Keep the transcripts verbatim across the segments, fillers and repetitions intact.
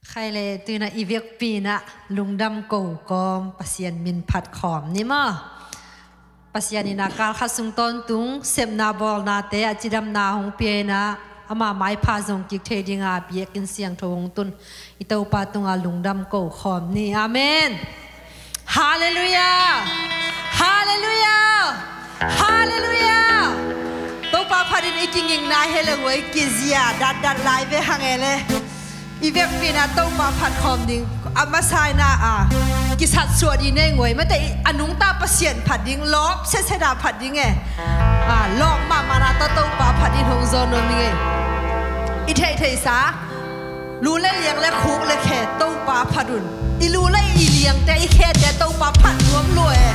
Khai le tuina i vekpi-in ah lungdam ko kawm Pasian min phat khawm ni maw. Pasian in ah kal khat sung tawntung sepna bawlnate a cidamna hong pia-in ah ama maipha zong kik thei dinga biakinn siangtho hong tun i Topa tungah lungdam ko khawm ni. Amen. Halleluiah. Halleluiah. Halleluiah. Topa phatin i kingingna hi leng uai, kizia datdat lai ve hang e le. I vekpi-in ah Topa phat khawm ding a masa-in ah, a, kisatsuah ding nei uai, mate, i a nungta Pasian phat ding, lawp seseda phat ding e. A, lawp mahmahna tawh Topa phat in hong zawn nuam ing e. I theihtheihsa lu le liang le khuk le khe Topa phat un. I lu le i liangte, i khete Topa phat nuam lua e.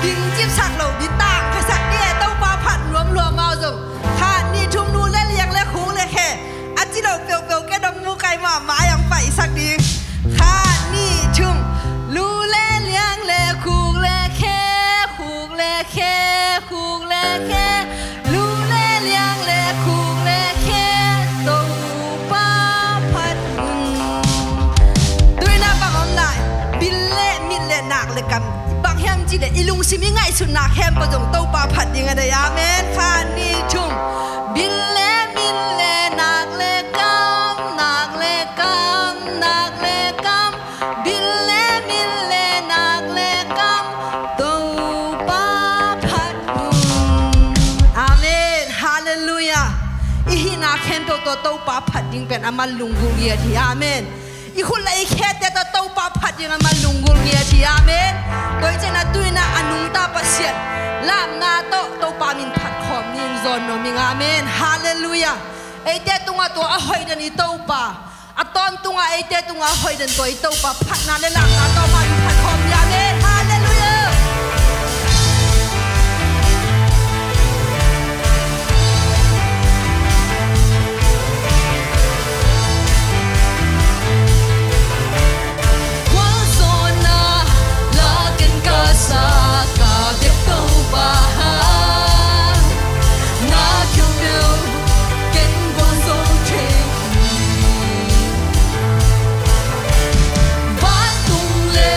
Ding cipsak lo, ding tang khesak ding e, Topa phat nuam lua mau zong. Khat, nih, thum, lu le liang le khuk le khe. A ci lo peuhpeuh ke dong mu kai mahmah, a yang paihsak ding. Khat, nih, thum. Lu le liang le khuk le khe, khuk le khe, khuk le khe. Lu le liang le khuk le khe, Topa phat un. Tuina bang om lai, bil le mit le nak le kam, bang hiam cih leh i lungsim i ngaihsutna khempeuh zong Topa phat ding a deih. Amen. Khat, nih, thum. Bil le mit le nak le kam, nak le kam, nak le kam. Bil le mit le nak le kam, Topa phat un. Amen. Halleluiah. I hihna khempeuh tawh Topa phat ding pen amah lunggulh ngiat hi. Amen. I khut le i khete tawh Topa phat ding amah lunggulh ngiat hi. Amen. Tua hi ciangin ah tuina a nungta Pasian lamna tawh Topa min phat khawm ni, hong zawn nuam ing. Amen. Halleluiah. Eite tungah tua a hoih den i Topa, a tawntungah eite tungah a hoih den tua i Topa phatna le lamna tawh amah min phat khawm ni. Amen. Halleluiah. Khualzawhna la ken ka sa, ka biak Topa ha, na khempeuh ken gualzo thei hi. Vantung le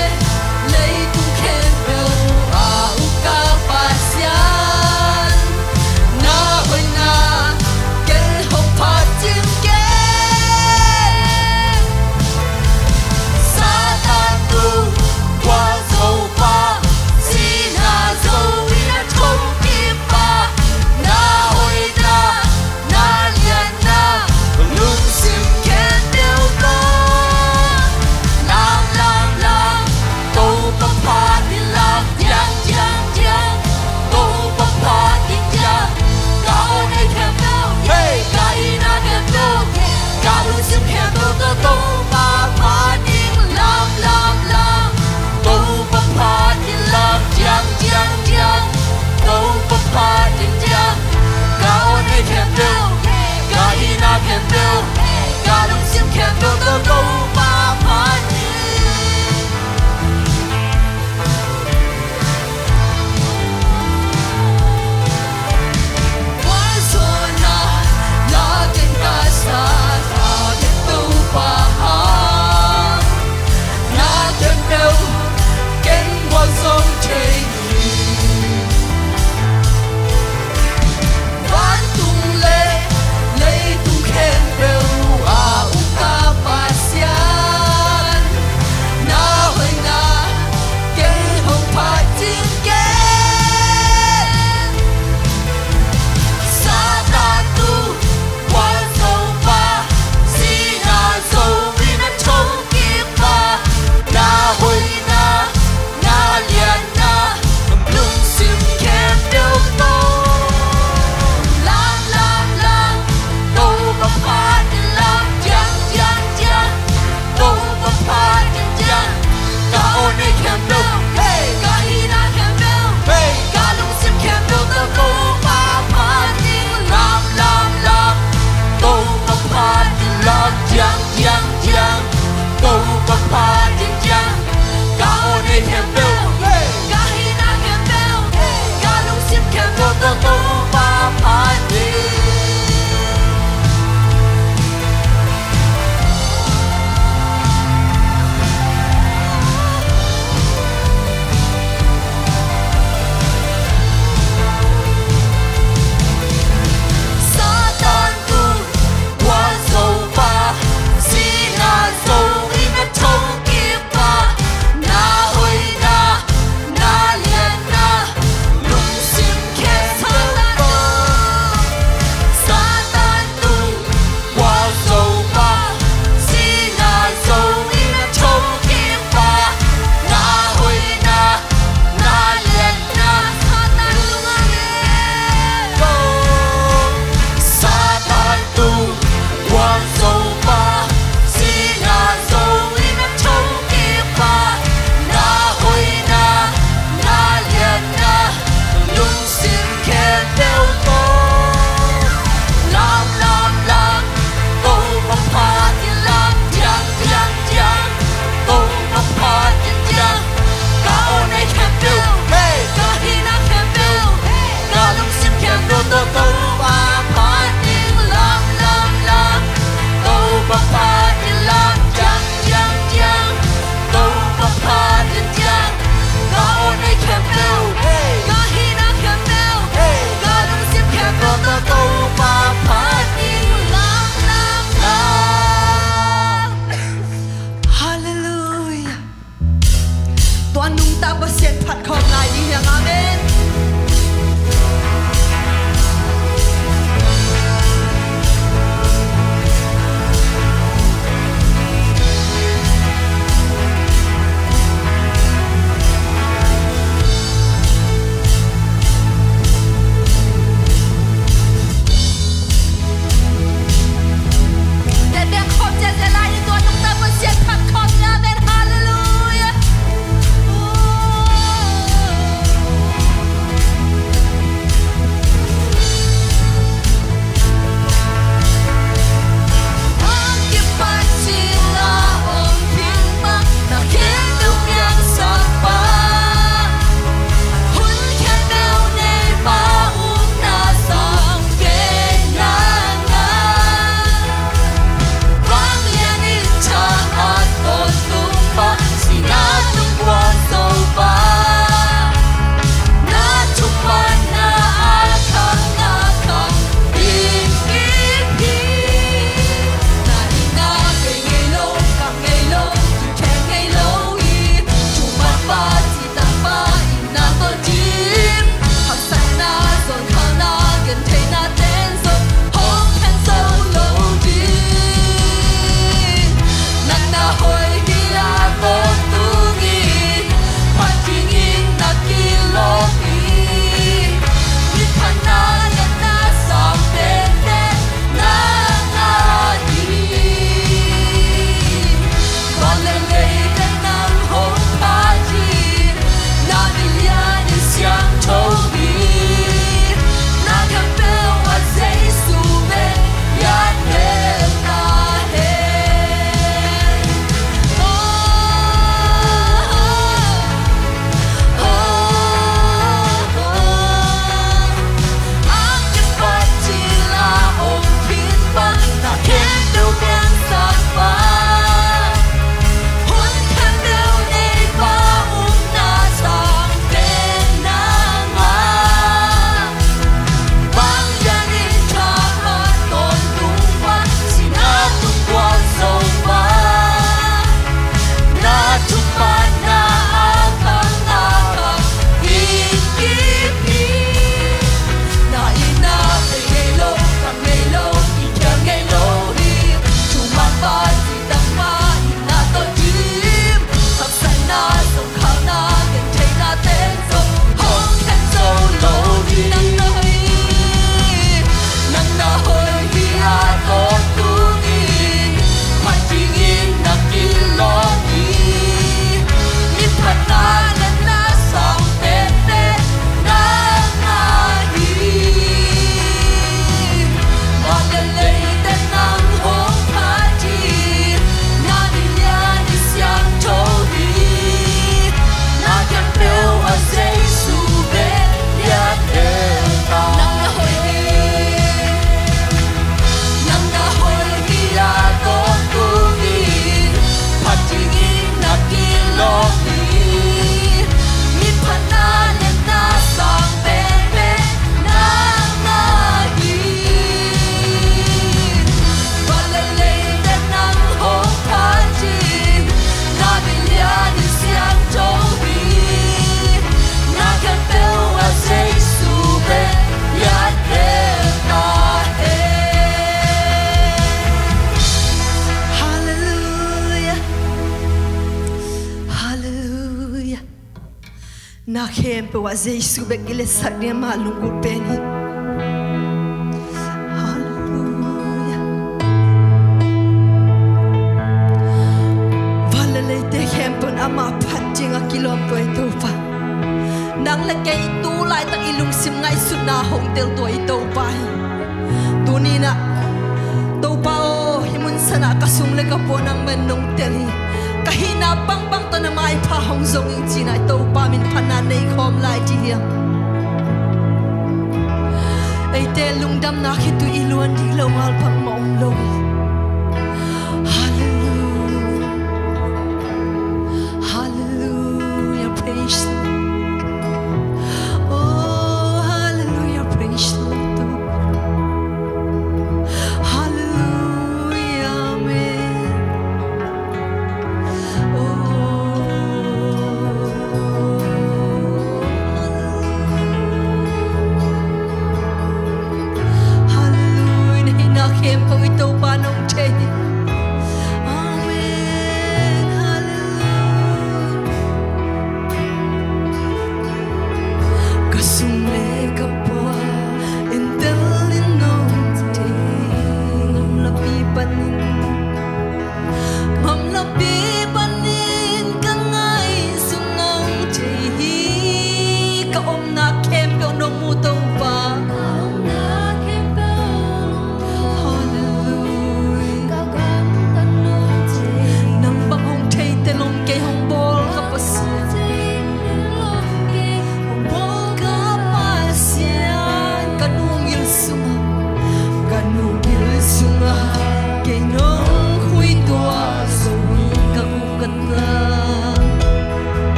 Phat in lam ciang, ciang, ciang. Topa phat in ciang. Ka aw nei khempeuh, ka hihna khempeuh, ka lungsim khempeuh tawh Topa phat in lam, lam, lam. Halleluiah. Tua nungta Pasian phat khawm lai ding hi hang. Amen. Halleluiah. Halleluiah. Halleluiah. Na khempeuh ah Jesu bek i letsak ding, amah lunggulh pen hi. Halleluiah. Van le leite khempeuh in amah phat ding a kilawm tua i Topa. Nang le kei tu laitak i lungsim ngaihsutna hong tel tua i Topa hi. Tuni-in ah, Topa aw, hih mun sanah ka sung le ka pua nangmah in nong tel hi. Ka hihna bangbang tawh na maipha hong zong ing ci-in ah Topa min phatna nei khawm lai ci hiam? Eite lungdamna khit uh i luan ding lo ngal bangmah om lo hi.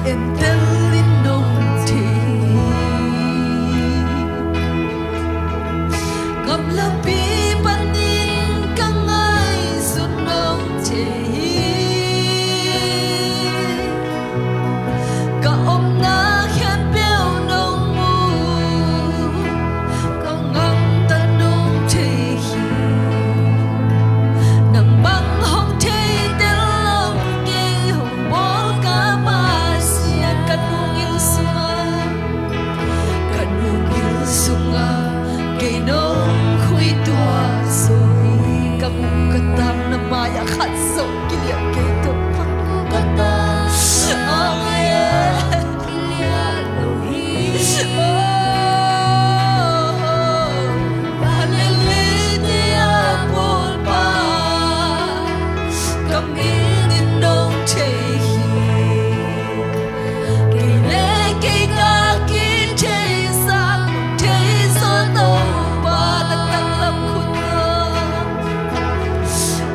Entel in nong thei hi. Gamlapi panin ka ngaihsut nong thei hi. Ka omna khempeuh nong mu, ka ngamta nong thei hi. Nangmah hong thei tel lo, kei hong bawl ka Pasian. Ka nungin sungah, ka nungin sungah kei nong khuituah zo hi. Ka mu ka tang na mai-ah khat zong kiliah kei, Topa. Ka tang, amen.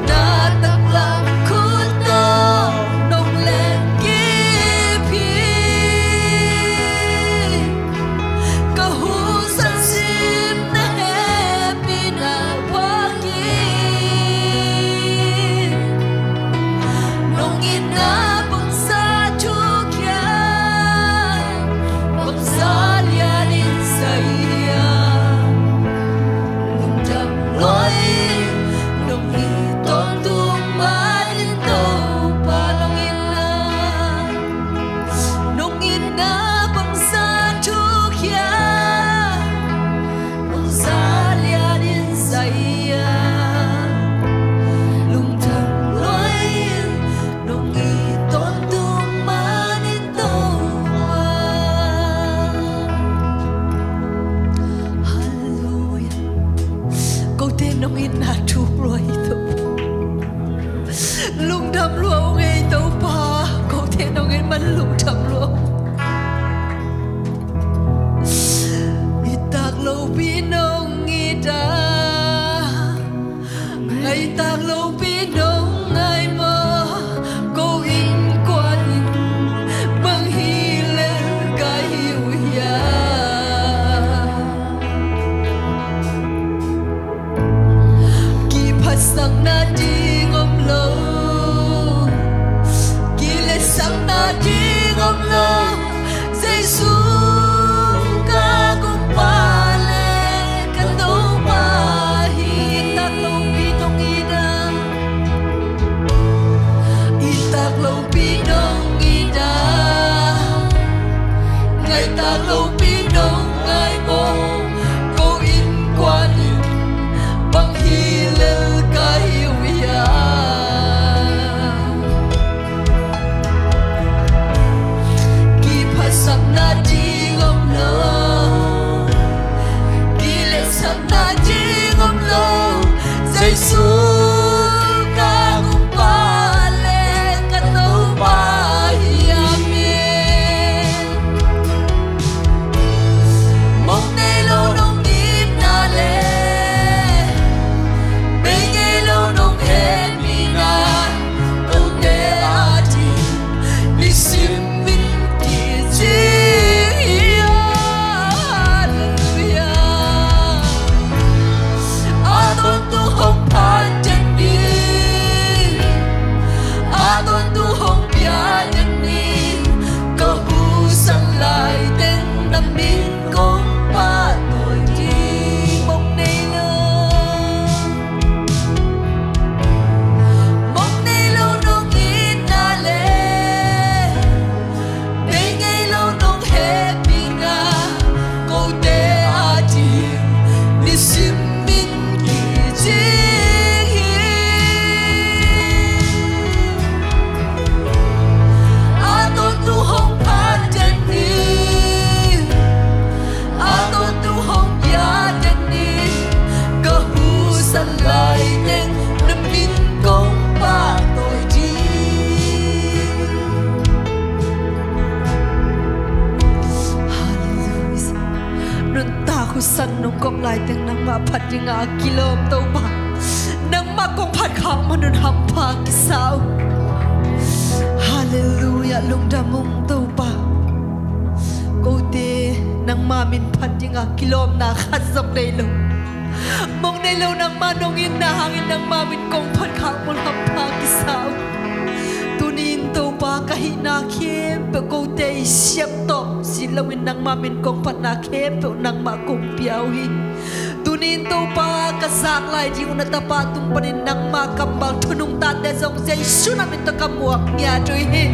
Na taklam khut tawh nong lengkip hi. Ka husan sim na hehpihna puak hi. Nong itna bangzah thuk hiam, bangzah lianin zai hiam. Lungdam lua-in nong it tawntung manin Topa, nong itna, nong itna bangzah thuk hiam, bangzah lianin zai hiam. Lungdam lua-in nong it tawntung manin Topa. Halleluia. Kote nong itna thuk lua hi, Topa. Lungdam lua ung ei, Topa. Kote nong it man lungdam lua ung. I tak lopi nong it a, ngai tak lopi nong ngai maw. Ko innkuan in bang hi lel ka hi uh hiam. Kiphatsakna ding om lo, kiletsakna ding om lo. Jesu ka Kongpa le ka Topa hi. I tak lopi nong it a, i tak lopi nong it a, ngai tak lopi nong ngai maw. Ko innkuan in bang hi lel ka hi uh hiam. Kiphatsakna ding om lo, kiletsakna ding om lo. Jesu ka Kongpa le ka Topa hi. Amen. Mong nei lo nong itna le, bei ngei lo nong hehpihna, kote ading nisim min kicing hi. Halleluia. A tawntung hong phat den ni, a tawntung hong pia den ni. Ka husan lai teng na min kong pahtawi ding. Mong nei lo, mong nei lo nong itna le, bei ngei lo nong hehpihna, kote ading nisim min kicing hi. A tawntung hong phat den ni, a tawntung hong pia den ni. Ka husan lai teng na min kong pahtawi ding. Halleluia. Nuntak husan nong kop lai teng nangmah phat dingin kilawm Topa. Nangmah kong phat khak man un hampha kisa uh. Halleluia. Lungdam ung Topa. Kote nangma min phat dinga kilawmna khat zong nei lo, mong nei lo, nangma nong itna hangin nangma min kong phat khak mun hampha kisa uh. Tuni-in Topa, ka hihna khempeuh kote i siam tawh si loin nangma min kong phatna khempeuh nangmah kong pia uh hi. Tuni-in Topa, ka zak lai ding uh na tapa tung panin nangma kammal thu nungtate zong Jesu na min tawh ka muak ngiat uh hi.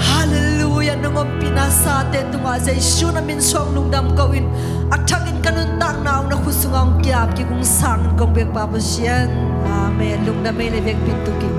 Halleluiah. Nong ompihna sate tungah Jesu na min suang lungdam ko-in, a thakin ka nuntakna uh na khut sungah hong kiap kik ung, sangin kong biak Pa Pasian. Amen. Lungdam ei le, vekpi-in tu kik.